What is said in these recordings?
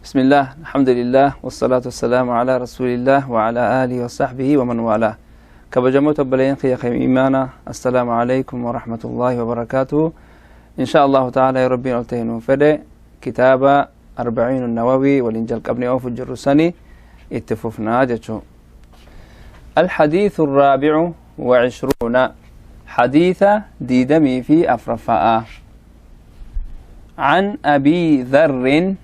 بسم الله، الحمد لله، والصلاة والسلام على رسول الله وعلى آله وصحبه ومن والاه. Kabajamoota obboleeyyan kiyya kan iimaana، السلام عليكم ورحمة الله وبركاته. إن شاء الله تعالى يا ربي ol ta'e nuu fedhe kitaaba أربعين النووي waliin jalqabnee oofu jirru sani itti fufnaa jechuu. الحديث الرابع وعشرون، حديث ديدمي في أفرفاء. عن أبي ذر،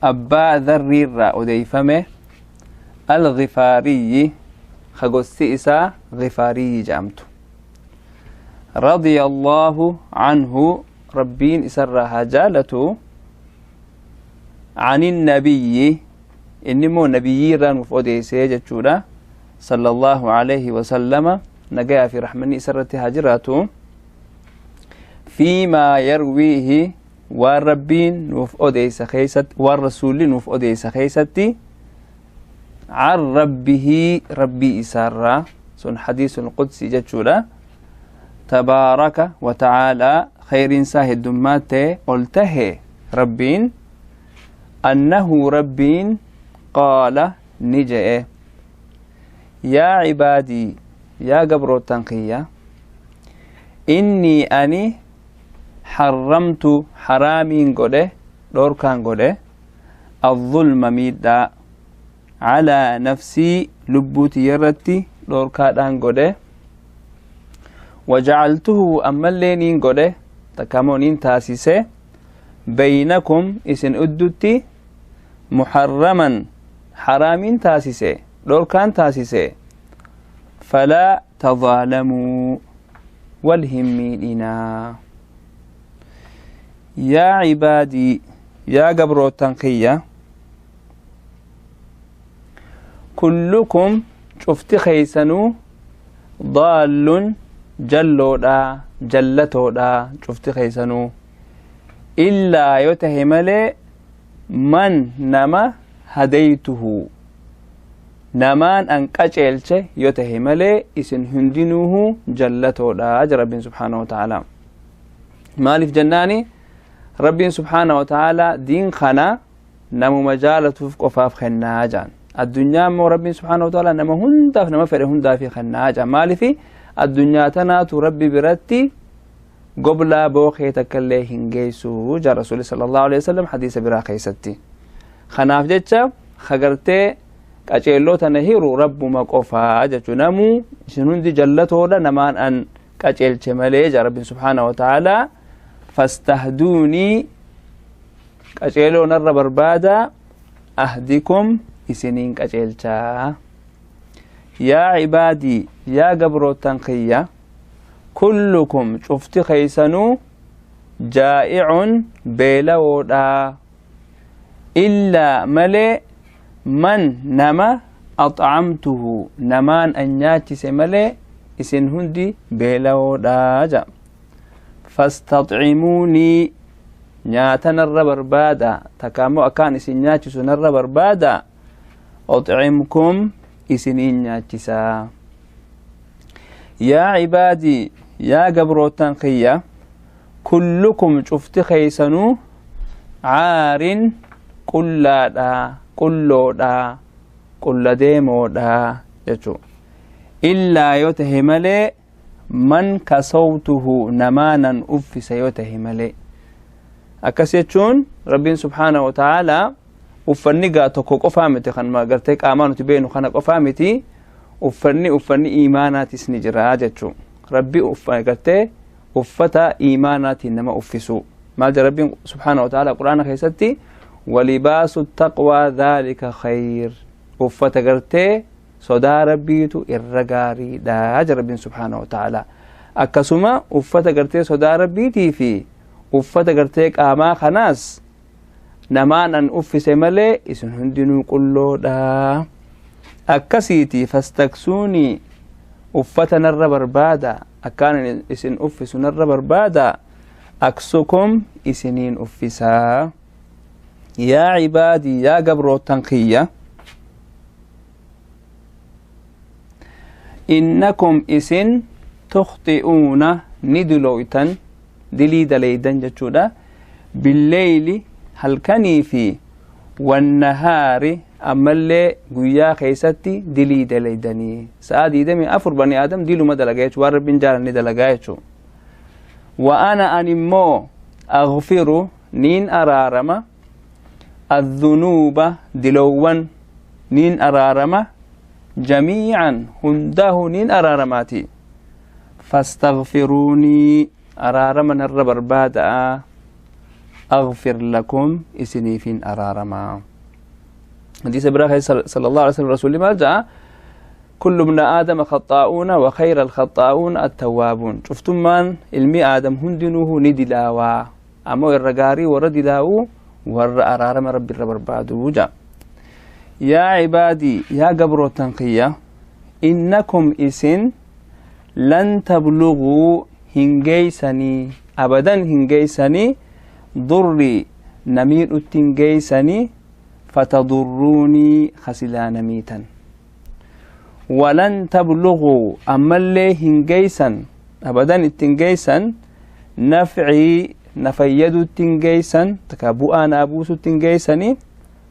أبا ذر أديفمه، الغفاري، ka gosti isaa غفاري jedhamtu، رضي الله عنه، ربين isarraa haa jaalatu، عن النبي، inni immoo nabiyyi irraa nuuf odeessee jechuudha، صلى الله عليه وسلم، nagayaa fi raxmanni isarratti haa jiraatu، فيما يرويه، waan rabbiin nuuf odeessa keeysatti، waan rasuulli nuuf odeessa keeysatti، عن ربه، rabbii isaarraa، sun حديث القدسي jechuudha، تبارك وتعالى، khayriinsaa heddummaate ol tahe rabbiin، أنه، rabbiin، قال، ni je'e: يا عبادي، yaa gabrootan kiyya، إني ani، حرمت، haraamiin godhe، dhoorkaan godhe، الظلم، miidhaa، على نفسي، lubbuu tiyyarratti dhoorkaadhaan godhe، وجعلته، ammallee niin godhe، takkamoo niin taasise، بينكم، isin uddutti، محرما، haraamiin taasise، dhoorkaan taasise، فلا تظالموا، wal hin miidhinaa. يا عبادي، yaa gabrootan kiyya، كلكم، cufti keeysanuu، ضال، jalloodha، jallatoodha cufti keeysanuu، إلا، yoo tahe malee، من، nama، هديته، namaan an qaceelche yoo tahe malee isin hundinuuhu jallatoodha ja rabbiin سبحانه وتعالى. Maaliif jennaani, rabbiin سبحانه وتعالى diin kana namuma jaalatuuf qofaaf kennaa jaan. Addunyaa immoo rabbiin سبحانه وتعالى nama hundaaf, nama fedhe hundaafi kennaa jaan. Maalifi? Addunyaa tanaatu rabbi biratti goblaa bookee takkaillee hin geessu jaa rasuuli صلى الله عليه وسلم hadiisa biraa keeysatti. Kanaaf jecha hagartee qaceelloo tana hiru rabbuma qofaa jechu. Namuu isin hundi jallatoodha namaan an qaceelche malee jaa rabbiin سبحانه وتعالى. فاستهدوني، qaceeloo narra barbaada، أهدكم، isiniin qaceelchaa. يا عبادي، yaa gabrootan kiyya، كلكم، cufti keeysanuu، جائع، beelawoodha، إلا، malee، من، nama، أطعمته، namaan an nyaachise malee isin hundi beelawoodha ja. فاستطعموني، nyaata narra barbaada، takkaammoo akkaan isin nyaachisu narra barbaada، أطعمكم، isiniin nyaachisaa. يا عبادي، yaa gabrootan kiyya، كلكم، cufti keeysanuu، عار، qullaadha، qulloodha، qulla deemoodha jechuu، إلا، yoo tahe malee، من كسوته، namaanan uffise yoo tahe malee. Akkas jechuun rabbiin سبحانه وتعالى uffanni gaa tokko qofaa miti, kan gartee qaamaa nuti beenu kana qofaa miti. Uffanni iimaanaatis ni jira jechuu. Rabbi gartee uffata iimaanaatiin nama uffisu. Maal jedha rabbiin سبحانه وتعالى quraana keessatti? ولباس التقوى ذلك خير. Uffata gartee sodaa rabbiitu irra gaariidha jedha rabbiin سبحانه وتعالى. Akkasuma uffata gartee sodaa rabbiitii fi uffata gartee qaamaa kanaas namaan an uffise malee isin hundinuu qulloodha. Akkasiiti فاستكسوني، uffata narra barbaada, akkaan isin uffisu narra barbaada، أكسكم، isiniin uffisaa. يا عبادي، yaa gabrootan kiyya، إنكم، isin، تخطئون، ni dilooytan، dilii daleydan jechuudha، بالليل، halkanii fi، Wannahaari ammallee guyyaa keeysatti dilii dalaydanii sa'a 24 bani aadam diluma dalaga jechuu, waan Rabbiin jaalanne dalagaa jechuu. Wa ana an immoo aghfiru niin araarama, adhunuuba dilowwan niin araarama, jamiican hundahu niin araaramaati. Fastaghfiruunii araarama narra barbaada'a, aghfir lakum isiniifin araarama. Hadiisa biraa keessa sallallahu alaihi wasallam rasuulli maal ja'a? Kullu ibna aadama khaxaa'uuna wa khayra alkhaxaa'uuna attawwaabuun. Cuftummaan ilmi aadam hundinuuhu ni dilaawaa, ammoo irra gaarii warra dilaawuu warra araarama Rabbi irra barbaadu ja'a. Yaa cibaadii, yaa gabrootan kiyya, innakum isin lan tabluguu hin geeysanii, abadan hin geeysanii, durrii namiidhutti hin geeysanii, fatadurruunii kasilaa namiitan. Walan tabluguu ammallee hin geeysan, abadan ittin geeysan, nafcii na fayyadutti hin geeysan, taka bu'aa naa buusutti hin geeysanii,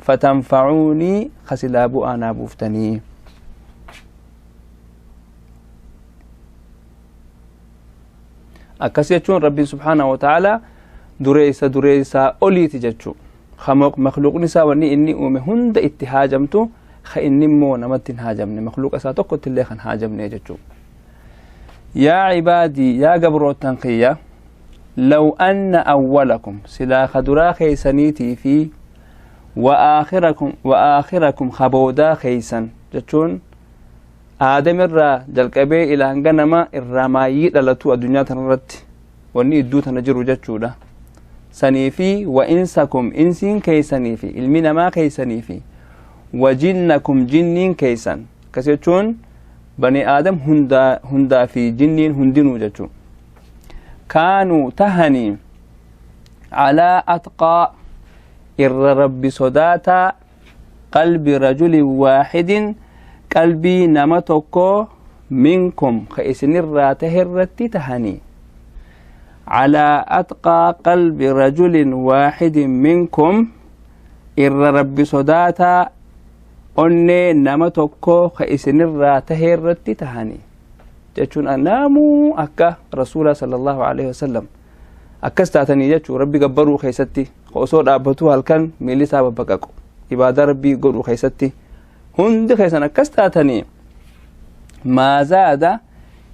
fatanfacuunii kasilaa bu'aa naa buuftanii. Akkas jechuun Rabbiin subhaanahu wa ta'aalaa dureessa dureessaa oliiti jechuu, makluuqni isaa wanni inni uume hunda itti haajamtu, ka inni immoo namatti hin haajamne, makluuqa isaa tokkotti illee kan haajamne jechuu. Yaa cibaadii, yaa gabrootan kiyya, law anna awwalakum silaa ka duraa keeysaniitii fi wa aakhirakum wa aakhirakum ka boodaa keeysan jechuun Aadam irraa jalqabee ila hanga nama irraa maayyii dhalatu addunyaa tanarratti wanni idduu tana jiru jechuudha. Sanii fi wa insakum insiin keeysanii fi ilmi namaa keeysanii fi wa jinnakum jinniin keeysan, akkas jechuun bani aadam hundaa hundaa fi jinniin hundinuu jechuu, kaanuu tahanii calaa atqaa irra Rabbi sodaataa qalbi rajulin waaxidin qalbii nama tokko minkum ka isinirraa tahe irratti tahanii, calaa atqaa qalbi rajulin waaxidin minkum irra Rabbi sodaataa onnee nama tokko ka isinirraa tahe irratti tahanii jechuun namuu akka rasuula sallallahu alaihi wasallam akkas taatanii jechuu, Rabbi gabbaruu keessatti osoo dhaabbatuu halkan miilli isaa babbaqaqu ibaadaa Rabbii godhuu keessatti hundi keessan akkas taatanii, maa zaada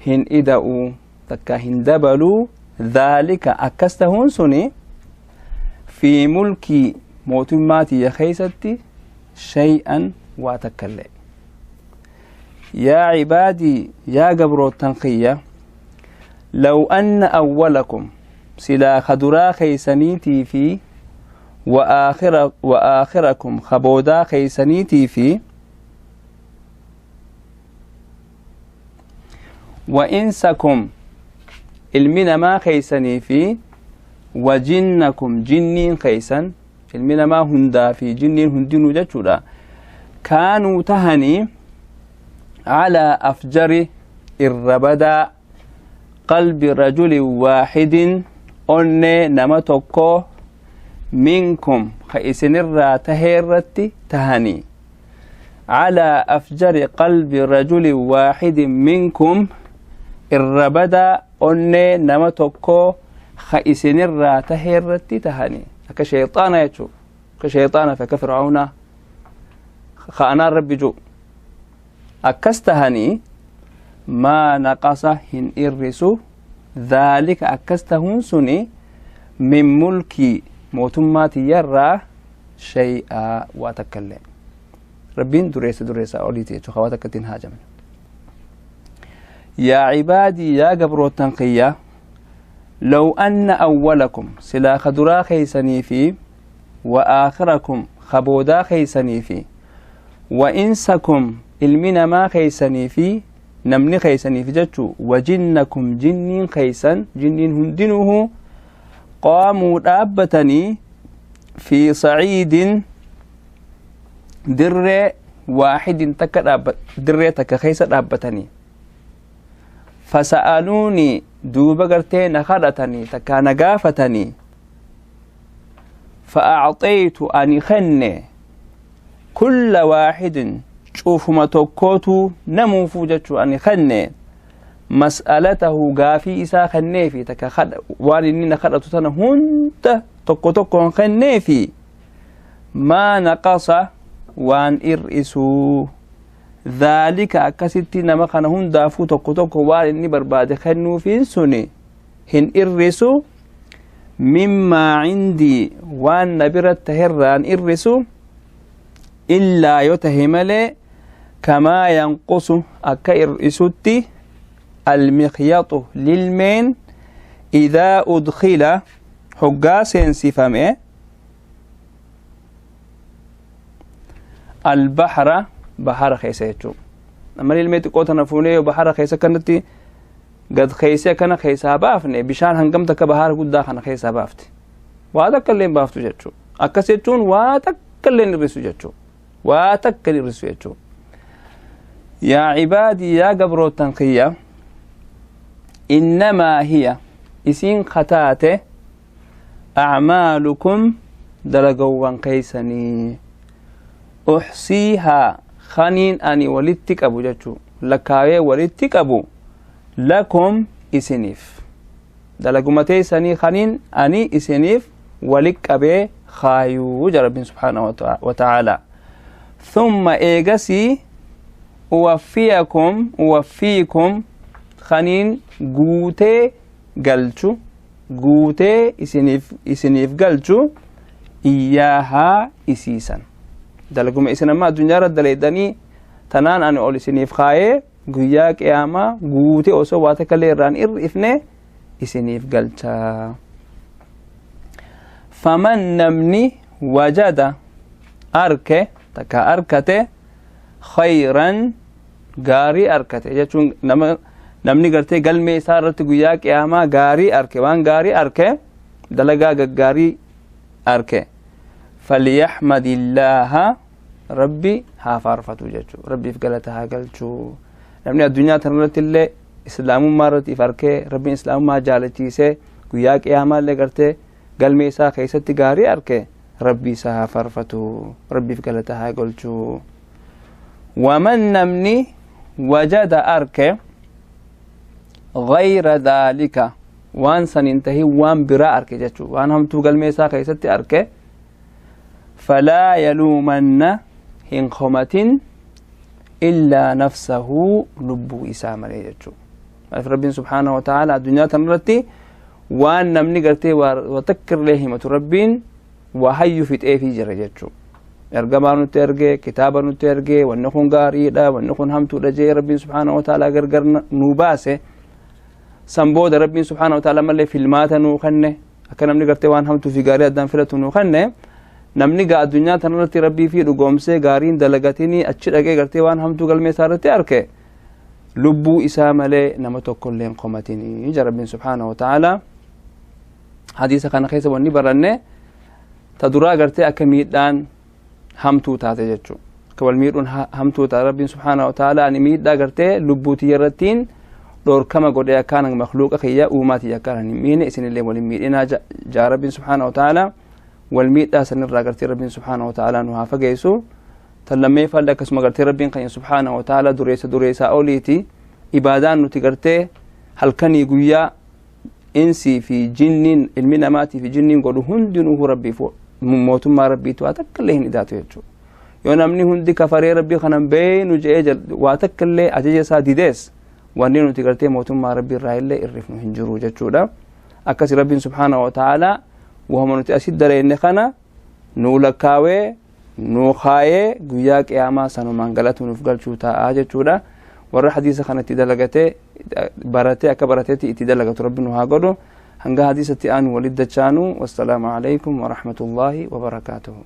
hin ida'uu takka hin dabaluu dhaalika akkas tahuun suni fi mulkii mootummaa tiyya keessatti shay'an waa takkallee. Yaa cibaadii, yaa gabrootan kiyya, law anna awwalakum silaa ka duraa keeysaniitii fi wa aakhirakum ka boodaa keeysaniitii fi wa insakum ilmi namaa keeysanii fi wa jinnakum jinniin keeysan, ilmi namaa hundaa fi jinniin hundinuu jechuudha, kaanuu tahanii calaa afjari irra badaa qalbi rajulin waaxidin onnee nama tokko minkum ka isinirraa tahee irratti tahanii, calaa afjari qalbi rajulin waaxidin minkum irra badaa onnee nama tokko ka isinirraa tahee irratti tahanii, akka sheexaana jechuu, akka sheexaana fi akka fir'aawnaa ka anaan Rabbi ji'u akkas tahanii, maa naqasa hin irrisu dhaalika akkas tahuun suni min mulkii mootummaa tiyyarraa shay'aa waa takkallee. Rabbiin dureessa dureessaa oliiti jechuu, waa takka ittiin haajamne. Yaa cibaadii, yaa gabrootan kiyya, law anna awwalakum silaa ka duraa keeysanii fi wa aakhirakum ka boodaa keeysanii fi wa insakum ilmi namaa keeysanii fi namni keeysaniif jechuu wa jinnakum jinniin keeysan jinniin hundinuuhu qaamuu dhaabbatanii fi saciidin dirree waaxidin takka dhaabbat dirree takka keessa dhaabbatanii, fasa'aluunii duuba gartee na kadhatanii takkaa na gaafatanii, fa'acxaytu ani kenne Kulla waaxidin, cufuma tokkootu namuufuu jechuu, ani kenne mas'alatahu, gaafii isaa kenneefi, takka waan inni na kadhatu tana hunda tokko tokkoon kenneefi. Maa naqasa, waan ir'isuu, dhaalika, akkasitti nama kana hundaafuu tokko tokko waan inni barbaade kennuufiin suni hin irrisu, mimmaa cindii, waan na bira taherraan irrisu, illaa yoo tahe malee, kamaa yanqusu, akka ir'isutti, almikhyaxu, lilmeen, idaa udkila, hoggaa seensifame, albahra, bahara keessa jechuu. Amma lilmee xiqqoo tana fuunee yoo bahara keessa kanatti gad keessa kana keessaa baafne, bishaan hangam takka bahara guddaa kana keessaa baafte? Waa takka illee hin baaftu jechuu. Akkas jechuun waa takka illee hin hir'isu jechuu, waa takka hin hir'isu jechuu. Yaa cibaadii, yaa gabrootan kiyya, innamaa hiya, isiin kataate, acmaalukum, dalagawwan keeysanii, uxsiihaa, kaniin ani walitti qabu jechuu, lakkaawee walitti qabu, lakum, isiniif, dalaguma teeysanii kaniin ani isiniif walit qabee kaayuu ja Rabbiin subhaanahu wa ta'aalaa. Thumma, eegasii, uwaffiyakum, uwaffiikum, kaniin guutee galchu, guutee isiniif galchu, iyyaahaa, isiisan, dalaguma isin amma addunyaa irra daleeydanii tanaan ani ol isiniif kaayee guyyaa qiyaamaa guutee osoo waa takka illee irraan irrifne isiniif galcha. Faman, namni, wajada, arke, takka arkate, khayran, gaarii arkate jechuun, nama namni gartee galmee isaa irratti guyyaa qiyaamaa gaarii arke, waan gaarii arke, dalagaa gaggaarii arke, falyaxmadillaaha, Rabbi haa faarfatu jechuu, Rabbiif galata haa galchuu. Namni addunyaa tana irratti illee islaamummaa irratti if arkee, Rabbiin islaamummaa jaalachiisee, guyyaa qiyaamaa illee gartee galmee isaa keessatti gaarii arke, Rabbi isaa haa faarfatu, Rabbiif galata haa galchuu. Waman, namni, wajada, arke, gayra dhaalika, waan san hin tahin, waan biraa arke jechuu, waan hamtuu galmee isaa keessatti arke, falaa yaluumanna, hin komatin, illaa nafsahu, lubbuu isaa malee jechuu. Maaliif? Rabbiin subhaanahu wa ta'ala addunyaa tana irratti waan namni gartee waa takka illee himatu Rabbiin waa hayyu fixeefii jira jechuu. Ergamaa nutti ergee, kitaaba nutti ergee, wanni kun gaariidha, wanni kun hamtuudha jee Rabbiin subhaanahu wa ta'ala gargar nuu baase. San booda Rabbiin subhaanahu wa ta'ala mallee filmaata nuu kenne, akka namni gartee waan hamtuu fi gaarii addaan filatu nuu kenne. Namni gaa addunyaa tanarratti Rabbii fi dhugoomsee gaariin dalagatinii achi dhaqee gartee waan hamtuu galmee isaa irratti arke, lubbuu isaa malee nama tokko illee hin komatinii ja Rabbiin subhaanahu wa ta'ala. Hadiisa kana keessa wanni baranne ta duraa gartee akka miidhaan hamtuu taate jechuu, akka wal miidhuun hamtuu taate. Rabbiin subhaanahu wa ta'ala ani miidhaa gartee lubbuu tiyya irrattiin dhoorkama godhee, akkaan makluuqa kiyya, uumaa tiyya akkaan hin miine, isinillee wal hin miidhinaa jaa Rabbiin subhaanahu wa ta'ala. Wal miidhaa sanirraa gartee Rabbiin subhaanahu wa ta'ala nu haa fageessu. Tan lammeeffallee akkasuma gartee Rabbiin keenya subhaanahu wa ta'ala dureessa dureessaa oliiti. Ibaadaan nuti gartee halkanii guyyaa insii fi jinniin, ilmi namaatii fi jinniin godhu hundinuu Rabbiif, mootummaa Rabbiitu waa takka illee hin idaatu jechuudha. Yoo namni hundi kafaree Rabbii kanan beeynu je'ee waa takka illee ajaja isaa didees, wanni nuti gartee mootummaa Rabbii irraa illee irrifnu hin jiru jechuudha. Akkasi Rabbiin subhaanahu wa ta'ala wahuma nuti asit dareenne kana nuu lakkaawee nuu kaayee guyyaa qiyaamaa sanumaan galatu nuuf galchuu ta'a jechuudha. Warra hadiisa kana itti dalagatee, baratee, akka barateetti itti dalagatu Rabbi nu haa godhu. Hanga hadiisatti aanu walit dachaanu, wassalaamu alaykum warahmatullaahi wabarakaatuhu.